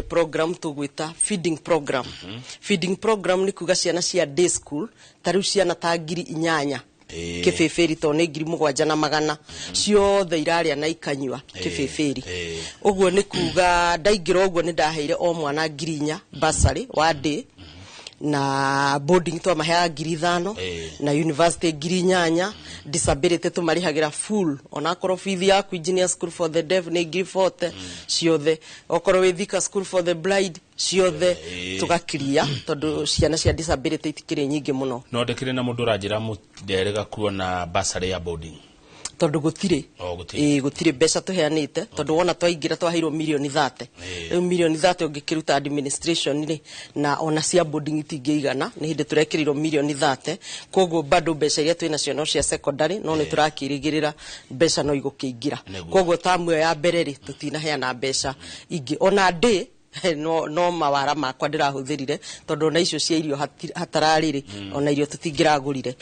Program tũgwĩta feeding program. Feeding program nĩ kuga ciana cia day school, ta rĩu ciana ta 8,000 kĩbĩbĩri, tondũ nĩ 7,100, ciothe irarĩa na ikanyua kĩbĩbĩri. Ũguo nĩ kuga ndaingĩra ũguo nĩ ndaheire o mwana 4,000 bursary wa day, na boarding twamaheaga 5,000, na university 8,000. Disability tũmarĩhagĩra full, onakorwo bithi yaku Engineer School for the Deaf nĩ 40,000 ciothe, okorwo wĩ Thika School for the Blind ciothe, tũgakiria tondũ ciana cia disability itikĩrĩ nyingĩ mũno. No ndĩkĩrĩ na mũndũ ũranjĩra mũnderega kuona bursary ya boarding. Tondũ gũtirĩ. O, gũtirĩ. Ĩĩ, gũtirĩ mbeca tũheanĩte, tondũ wona twaingĩra twaheirwo mirioni 30. Rĩu mirioni 30 ũngĩkĩruta administration rĩ, na ona cia boarding itingĩigana. Nĩ hĩndĩ tũrekĩrirwo mirioni 30, koguo bado mbeca iria twĩ nacio no cia secondary, no nĩ tũrakĩrĩgĩrĩra mbeca no igũkĩingĩra. Koguo tamu ĩyo ya mbere rĩ, tũtinaheana mbeca ingĩ ona ndĩ no mawara makwa ndĩrahũthĩrire, tondũ ona icio cia irio hatararĩ rĩ, ona irio tũtingĩragũrire.